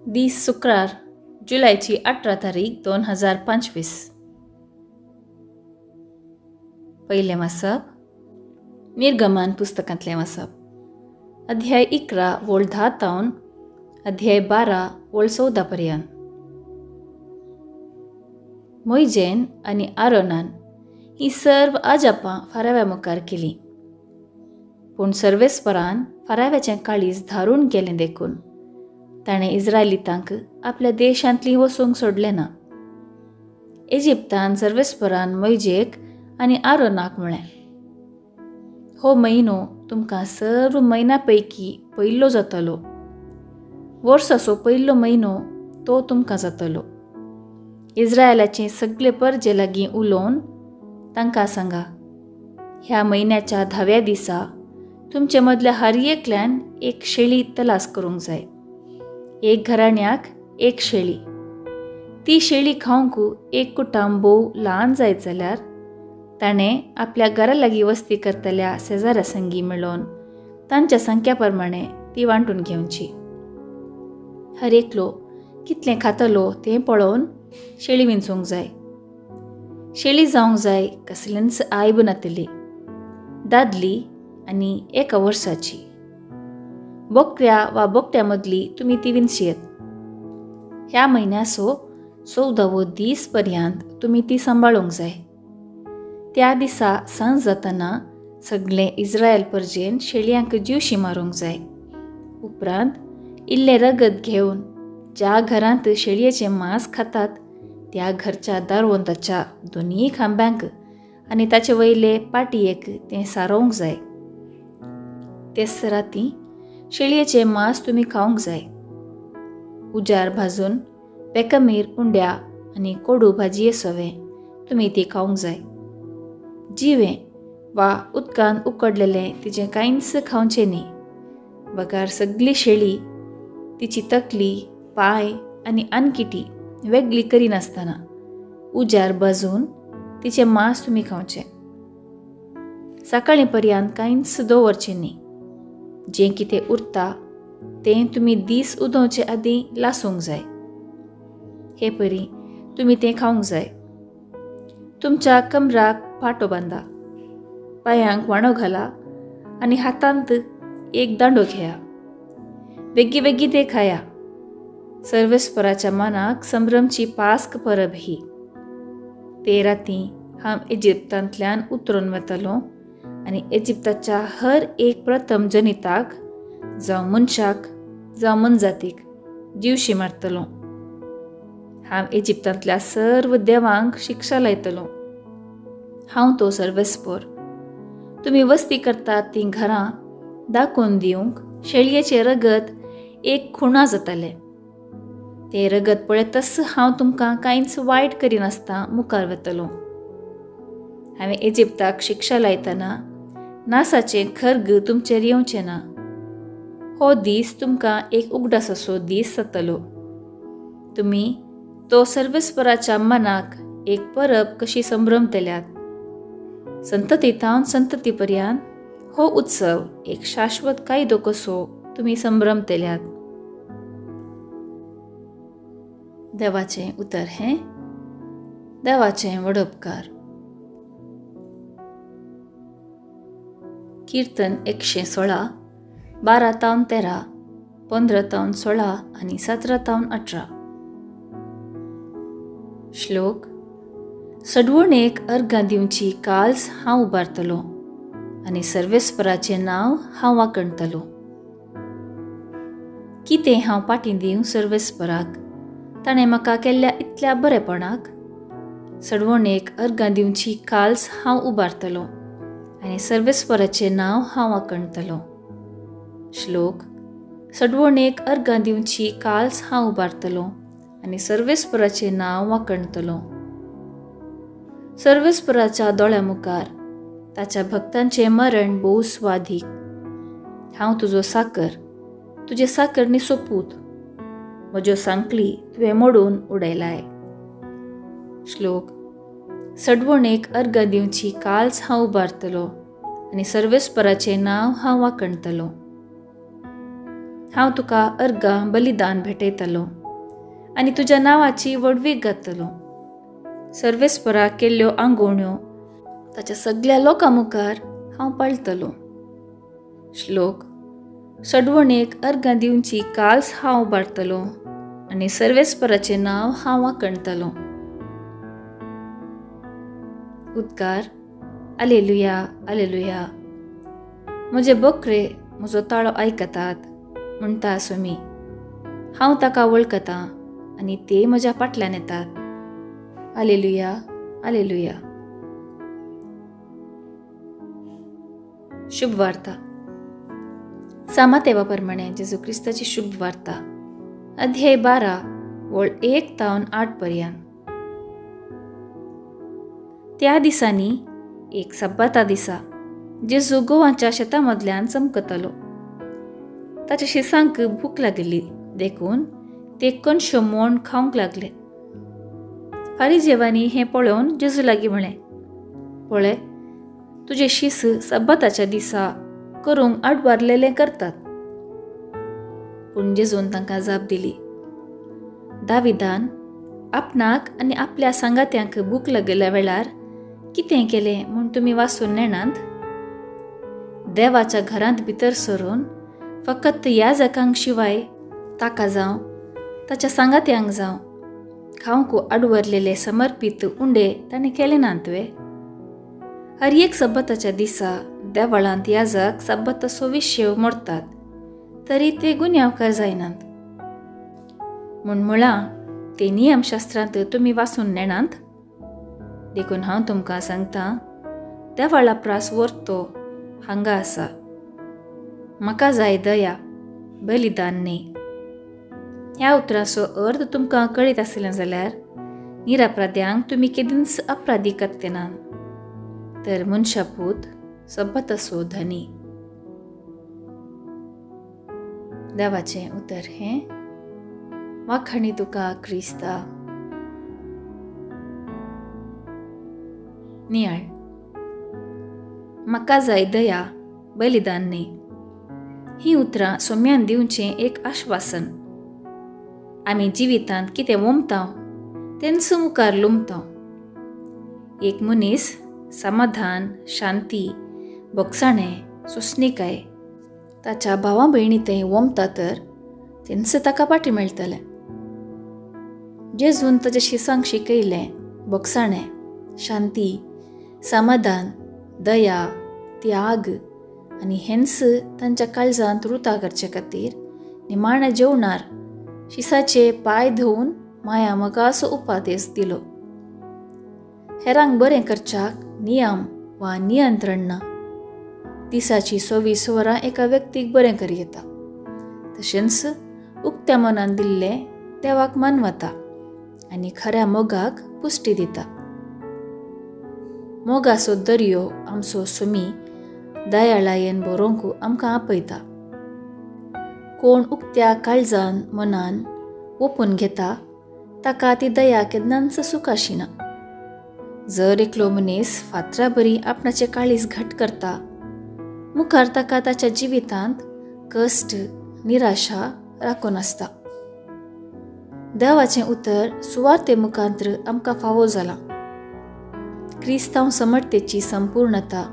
दीस शुक्रार जुलैची 18 तारीख 2025. पयलें वाचप निर्गमन पुस्तकांतलें वाचप, अध्याय 11 वोळ 10 तावन अध्याय 12 वोळ 14 पर्यंत. मोयजेन आनी आरोनान ही सर्व अजापां फाराव्या मुखार केली, पूण सर्वेस्परान फाराव्याचें काळीज धारून केलें देखून ताणें इस्रायलितांक आपल्या देशांतली वचूंक सोडलें ना. इजिप्तान सर्वेस्परान मोयजेक आनी आरोनाक म्हळें, हो म्हयनो तुमकां सर्व म्हयन्या पैकी पयलो जातलो, वर्साचो पयलो म्हयनो तो तुमकां जातलो. इस्रायलाचे सगळे परजे लागीं उलोवन तांकां सांगा, ह्या म्हयन्याच्या 10व्या दिसा तुमचे मदल्या हर एकल्यान एक शेळी तलास करूंक जाय, एक घराण्याक एक शेळी. ती शेळी खावंक एक कुटाम भोव ल्हान जायत जाल्यार ताणें आपल्या घरा लागीं वस्ती करतल्या शेजाऱ्या संगी मेळोवन तांच्या संख्या प्रमाणे ती वांटून घेवची. हर एकलो कितलें खातलो तें पळोवन शेळी विंचूंक जाय. शेळी जावंक जाय कसलेंच आयब नातली, दादली आनी एका वर्साची. बोकऱ्या वा बोकट्या मदली तुमी ती विंचयेत. ह्या म्हयन्याचो 14वो दीस पर्यंत तुमी ती सांबाळूंक जाय. त्या दिसा सांज जातना सगळे इस्रायल परजेन शेळयांक जिवशी मारूंक जाय. उपरांत इल्लें रगत घेवन ज्या घरांत शेळयेचें मांस खातात त्या घरच्या दारवंताच्या दोनूय खांब्यांक आनी ताचे वयले पाटयेक तें सारोवंक जाय. तेच राती शेळयेचें मांस तुमी खावंक जाय. उजार भाजून बेकमीर उंड्या आनी कोडू भाजये सवें तुमी ती खावंक जाय. जिवें वा उदकान उकडलेलें तिचें कांयच खावचें न्ही, बगार सगली शेळी तिची तकली, पांय आनी आनकिटी वेगळी करिनासतना उजार भाजून तिचें मांस तुमी खावचें. सकाळीं पर्यंत कांयच दवरचें न्ही. जें कितें उरता तें तुमी दीस उदोवचे आदीं लासूंक जाय. हे परी तुमी तें खावंक जाय. तुमच्या कमराक पाटो बांदा, पांयांक वाणो घाला आनी हातांत एक दांडो घेया. बेगी बेगी ते खाया. सर्वेस्पराच्या मनाक संभ्रमची पास्क परब ही. ते राती हांव इजिप्तांतल्यान उतरून वतलो आनी इजिप्ताच्या हर एक प्रथम जनिताक, जावं मनशाक जावं मनजातीक, जिवशी मारतलो. हांव इजिप्तांतल्या सर्व देवांक शिक्षा लायतलो. हांव तो सर्वेस्पर. तुमी वस्ती करतात तीं घरां दाखोवन दिवंक शेळयेचें रगत एक खुणा जातालें. तें रगत पळयतच हांव तुमकां कांयच वायट करिनासतना मुखार वतलो. हांवें इजिप्ताक शिक्षा लायतना नासाचें खर्ग तुमचेर येवचें ना. हो दीस तुमकां एक उगडासाचो दीस जातलो. तुमी तो सर्वेस्पराच्या मनाक एक परब कशी संभ्रमतल्यात. संतती तावन संतती पर्यंत हो उत्सव एक शाश्वत कायदो कसो तुमी संभ्रमतल्यात. देवाचें उतर हें देवाचें वडोपकार. कीर्तन 116, 12 तावन 13, 15 तावन 16 आनी 17 तावन 18. श्लोक. सडवणेक अर्गां दिवची काल्स हांव उबारतलो आनी सर्वेस्पराचें नांव हांव वाकणतलो. कितें हांव पाटीं दिवं सर्वेस्पराक, ताणें म्हाका केल्ल्या इतल्या बरेपणाक? सडवणेक अर्गां दिवची काल्स हांव उबारतलो आनी सर्वेस्पराचें नांव हांव वाकणतलो. श्लोक. सडवणेक अर्गां दिवची काल्स हांव उबारतलो आनी सर्वेस्पराचें नांव वाकणतलो. सर्वेस्पराच्या दोळ्या मुखार ताच्या भक्तांचें मरण भोव स्वादीक. हांव तुजो साकर, तुजे साकर न्ही सोपूत, म्हज्यो सांकली तुवें मोडून उडयलाय. श्लोक. सडवणेक अर्गां दिवची काल्स हांव उबारतलो आनी सर्वेस्पराचें नांव हांव वाकणतलो. हांव तुका अर्गां बलिदान भेटयतलो आनी तुज्या नांवाची व्हडवीक गातलो. सर्वेस्परा केल्ल्यो आंगोवण्यो ताच्या सगल्या लोकां मुखार हांव पाळटलो. श्लोक. सडवणेक अर्गां दिवची काल्स हांव उबारतलो आनी सर्वेस्पराचें नांव हांव वाखणतलो. उद्गार. आलेलुया, आलेलुया. म्हजे बकरे म्हजो ताळो आयकतात म्हणटा स्वामी. हांव ताका वळखतां आनी ते म्हज्या फाटल्यान येतात. आलेलुया, आलेलुया. शुभ वार्ता. सामातेवा प्रमाणे जेजू क्रिस्ताची शुभ वार्ता, अध्याय 12 वळ 1 तावन 8 पर्यंत. त्या दिसांनी एक सब्बाता दिसा जेजू गोवाच्या शेता मदल्यान चमकतालो. ताच्या शिसांक भूक लागिल्ली देखून ते कणश्यो मोण खावंक लागले. फारिजेवांनी हें पळोवन जेजू लागीं म्हळें, पळय, तुजे शीस सब्बाताच्या दिसा करूंक आडवारलेलें करतात. पूण जेजून तांकां जाप दिली, दाविदान आपणाक आनी आपल्या सांगात्यांक भूक लागिल्ल्या वेळार कितें केलें म्हूण तुमी वाचून नेणात? देवाच्या घरांत भितर सरून फकत याजकांक शिवाय ताका जावं ताच्या सांगात्यांक जावं खावंक आडवरलेले समर्पीत उंडे ताणें केले नात वे? हर एक सब्बताच्या दिसा देवळांत याजक सब्बताचो विशेव मोडतात तरी ते गुन्यांवकार जायनात. म्हूण म्हळां ते नियमशास्त्रांत तुमी वाचून नेणात? देखून हांव तुमकां सांगता, देवाळा प्रास व्हरतो हांगा आसा. म्हाका जाय दया, बलिदान न्ही. ह्या उतरांचो अर्थ तुमकां कळीत आसलें जाल्यार निरापराध्यांक तुमी केदींच अपराधी करते नात. तर मनशापूत सब्बताचो धनी. देवाचें उतर हें. वाखाणी तुका क्रिस्ता. नियाळ. म्हाका जाय दया, बलिदान न्ही. ही उतरां सोम्यान दिवचें एक आश्वासन. आमी जिवितांत कितें वोमता तेंच मुखार लुमता. एक मनीस समाधान, शांती, बोगसाणें, सोंसणीकाय ताच्या भावा भयणी थंय वोमता तर तेंच ताका पाटी मेळटलें. जेजून ताच्या शिसांक शिकयलें बोगसाणें, शांती, समाधान, दया, त्याग आनी हेंच तांच्या काळजांत रुता करचे खातीर निमाण्या जेवणार शिसाचे पांय धुवन माया मोगाचो उपादेश दिलो. हेरांक बरें करच्याक नियम वा नियंत्रण ना. दिसाची 24 वरां एका व्यक्तीक बरें करी येता. तशेंच उक्त्या मनान दिल्लें देवाक मानवता आनी खऱ्या मोगाक पुश्टी दिता. मोगाचो दर्यो आमचो सुमी दयाळायेन बरोवंक आमकां आपयता. कोण उक्त्या काळजान मनान ओपून घेता ताका ती दया केन्नाच सुखाशिना. जर एकलो मनीस फातरा बरी आपणाचें काळीज घट करता, मुखार ताका ताच्या जिवितांत कश्ट, निराशा राखून आसता. देवाचें उतर सुवार्ते मुखांत्र आमकां फावो जालां. क्रिस्तांव समर्थेची संपूर्णता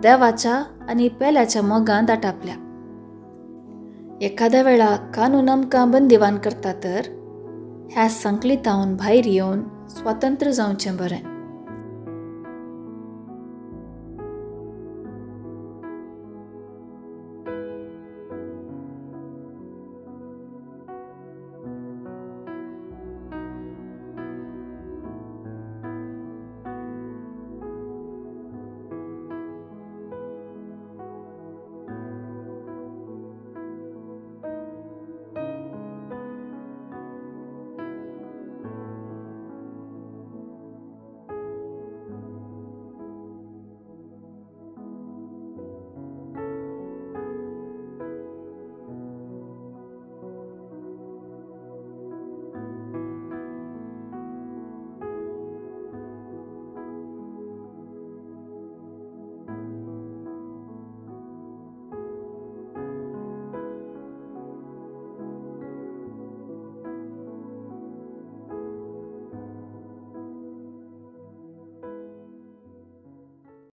देवाच्या आनी पेल्याच्या मोगान दाटापल्या. एखाद्या वेळा कानून आमकां बंदिवान करता तर ह्या संकलितावन भायर येवन स्वतंत्र जावचें बरें.